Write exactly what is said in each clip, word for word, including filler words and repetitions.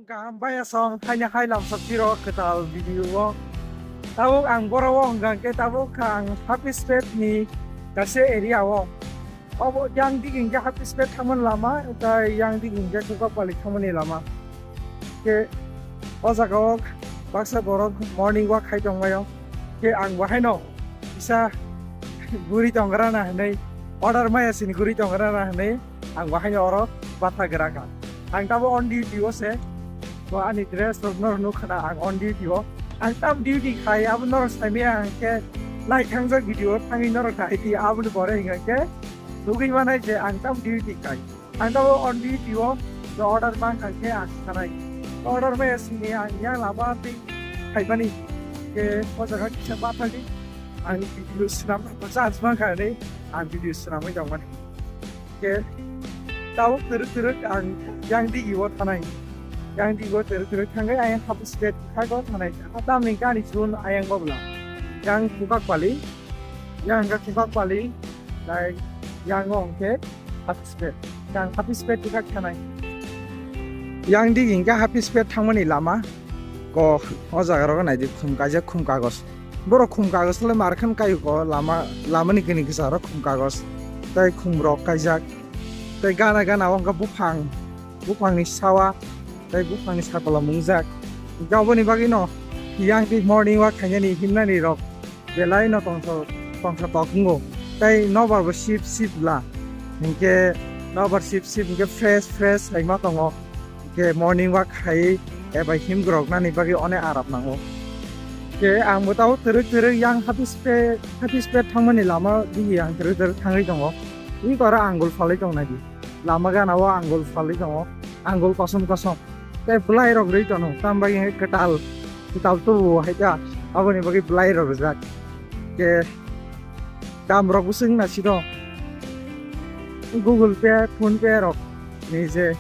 Kaham bai asong haini hai lamsok tiro kwtal video o. Tabuk ang boro o hwnkha khe tabuk kha ang Happy Spade ni kaisa area o. Obo yang dik hwnkhe Happy Spade thangmani lama, tei yang dik hwnkhe Kokapali thangmani lama. Khe o jaga o baksa borok morning walk khai tongmai o. Khe ang bo haino kisa guri tongra na hinwi, order maya sini guri tongra na hinwi ang bo haino oro batha gra kha. Ang tabo on duty o se, bo ani dress rok norok nukha na ang on duty o. Ang tam duty khai abo norok saimaya hwnkhe naithangjak video o thangwi norok nai di, aboni pore hwnkhe nugwi manai je ang tam duty khai. Ang tabuk on duty o, je order mang kha khe ang sanai. Order maya sini ang yang lama tei khaimani. Khe o jaga kisa bathagwi ang video swnam chance mang kha hinwi ang video swnamwi tongmani. Khe tabuk twrwk twrwk ang yang digi o thanai. Yang digi o twrwk twrwk thangwi ayang Happy Spade thago thanai. Tamni gani chun ayang bobla. Yang Kokapali. Yang hwnkhe Kokapali, tei yang o hwnkhe Happy Spade. Yang Happy Spade tikha khanai. Yang dik hwnkhe Happy Spade thangmani lama. Ko, o jaga rogo naidi, khum kaijak, khum kagos. Borok khum kagos le mar khan kaio ko lama, lamani kini kisa ro khum kagos. Tei khum rok kaijak. Tei gana gana o hwnkhe buphang, buphangni sawa, tei buphangni sakolo mungjak. Hwnkhe oboni bagwino yang dik morning walk khainani himnani rok belai no tongsa tongsa tok wngo. Tei nobar bo sip sip la. Hinkhe nobar sip sip hinkhe fresh fresh hai ma tongo. Hinkhe morning walk khai eba him grok nani bagwi onek aram nango. Hinkhe ang bo tabo twrwk twrwk yang Happy Spade, Happy Spade thangmani lama digi ang twrwk twrwk thangwi tongo. Iko aro angul phalwi tong nai di. Lama gana o angul phalwi tongo. Angul kosom kosom. Tei bwlai rok rwi tono, tam bagwi hwnkhe kwtal, kwtal tubu hai ta, aboni bagwi bwlai rok rijak. Khe dam rok bwswk na sino Google Pay, PhonePe rok ni je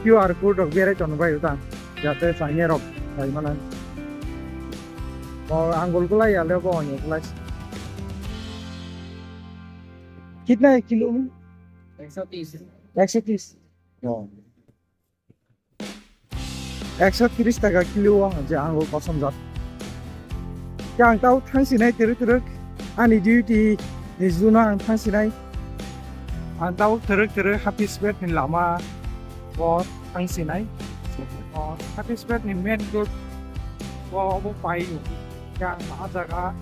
Q R code rok berai tono bai utan, jate chainai rok sai mano. O angul bwlai ya le bo ani bwlai. Kitna hai kilo? Ekso tis. Ekso tis. Oh. Ekso tris taka kilo o je angul kosom jat. Khe ang tao thangsinai twrwk twrwk ani duty ni juno ang thangsinai. Ang tao twrwk twrwk Happy Spade ni lama o thangsinai. O Happy Spade ni main road o obo pai. Khe ang a jaga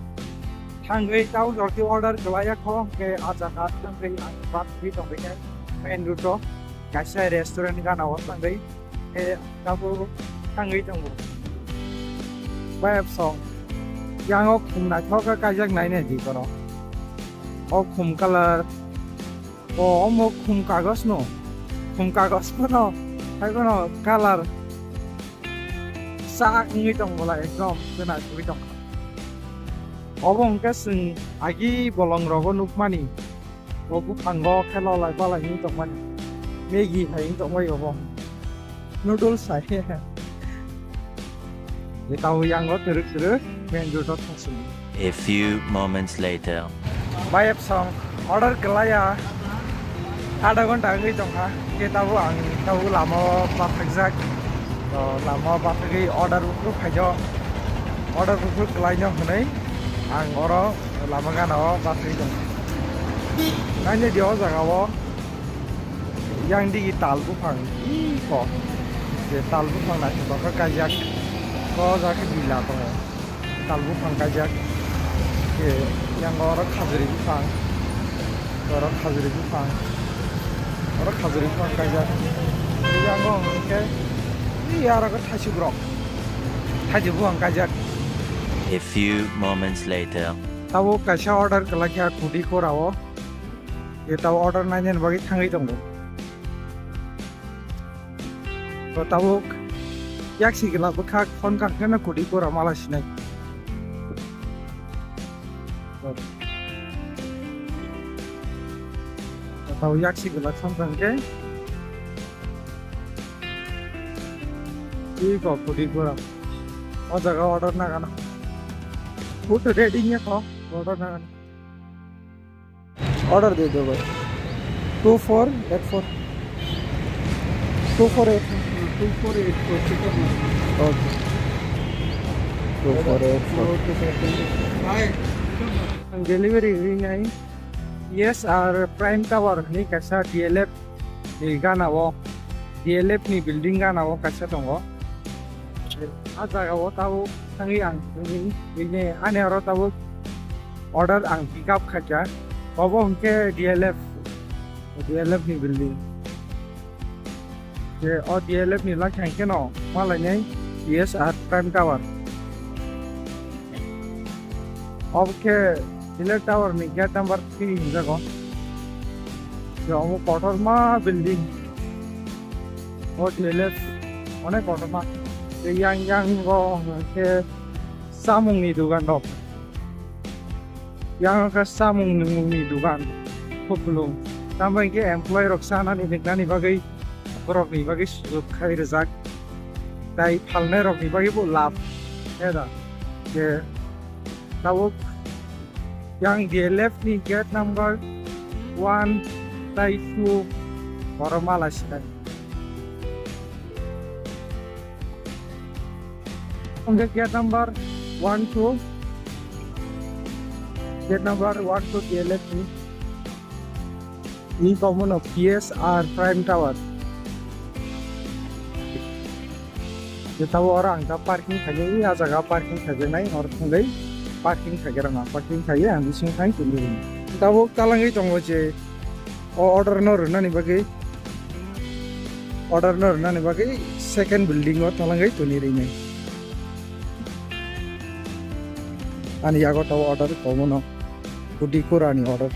thangwi tao jorti order khlaiya kho, hwnkhe a jaga thangwi ang bak ri tongwi khe main road o kaisa restaurant gana o thangwi khe tabo thangwi tongo. Bayap song yang o khum naithok khe kaijak nai nai di kono. O khum colour, o omo khum kagos no, khum kagos phano hai phano colour. Sak wngwi tong bola ekdom kwna kwrwi tong kha. Obo hwnkhe chwng agi bolong rogo nukmani. Bo buphango khe lolai balai wngwi tongmani. Maggie hai wngwi tongbai obo. Noodles hai. Etao yango twrwk twrwk main road o thangsinai. A few moments later. Bayap song order kwlaiya adha ghonta wngwi tongkha, khe tabuk ang tabuk lama o bathakjak. To lama o bathagwi order buphuru phaijak, order buphuru kwlaino hwnwi ang oro lama gana o bathagwi tongkha. Nainai di o jaga o. Yang digi tal buphang iko. Je tal buphang naithotok khe kaijak. Ko jaga khe bila tongo. Tal buphang kaijak. Je yang oro khajuri buphang. Oro khajuri buphang. Oro khajuri buphang kaijak. Yang o hwnkhe aro khe thaisuk rok. Thaisuk buphang kaijak. A few moments later. Tabuk kaisa order kwlai kha kudi kora o. Etao order nainani bagwi thangwi tongo. To tabuk yaksi gela bwkhak phone kar khe no kudi kora mala sinai. To tabuk yaksi gela phone kar khe. Iko kudi kora. O jaga order nagana. Food ready nya kho order nagana. Order de do bhai. Two four eight four. Two four eight. Two four eight four, check up. Okay. Two four eight four. Ang delivery rinai. Yes, ar Prime Tower ni kaisa D L F ni gana o, D L F ni building gana o kaisa tongo. A jaga o tabuk thangwi ang ini ani oro tabuk order ang pick up khaikha. Obo hwnkhe D L F, D L F ni building. Je o D L F ni lak hai kheno malainai P S R Prime Tower. Obo khe D L F Tower ni gate number three hinjago. Je omo kotorma building. O D L F onek kotorma. Je yang yang o hwnkhe samung ni dogan rok. Yang khe samung nungmung ni dogan. Kupulung. Tamo hwnkhe employee rok chanani nuknani bagwi borok ni bagwi sujok khai rijak. Tai phalnai rok ni bagwi bo lab. Heda. Je tabuk yang D L F ni gate number one tai two oro mala sinai. Hwnkhe gate number one two, gate number one two D L F ni, ni komono P S R Prime Tower. Je tabuk oro ang ta parking khaijak, a jaga parking khaijaknai, oro thangwi parking khaijaknai, parking khaiwi ang bising thang tongwi. Tabuk talangwi tongo je o order no rwnani bagwi, order no rwnani bagwi second building o talangwi toni rinai. Ani yago tabuk order komono. Kudi kurani order.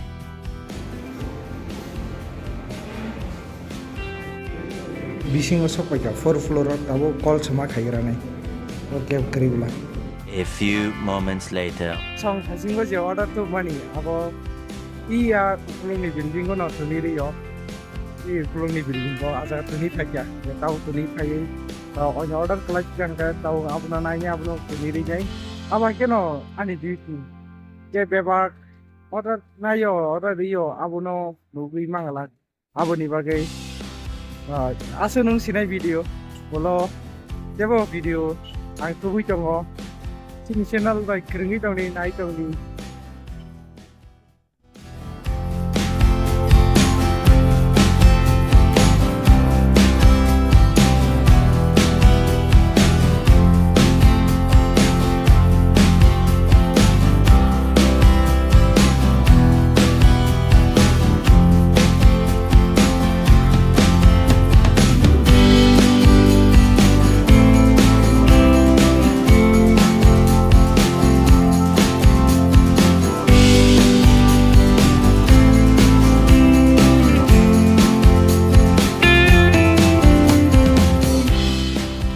Bisingo sokpaikha fourth floor o tabuk call sema khaigrani. O cab kwrwi bwla. A few moments later. Song thasingo je order tubmani abo iya ukulungni building o no tuni rio. I ukulungni building o aja tuni phaikya. Tau tuni phaiwi tau oino order khlai khe tau abono naini abono tuni rinai. Abo khe no ani duty. Je bebak order naio, order rio, abono nugwi mangala. Aboni bagwi, ah, aswk nwng sinai video, bolo tebo video ang tubui tongo. Chini channel bai kwrwngwi tongdi, nai tongdi.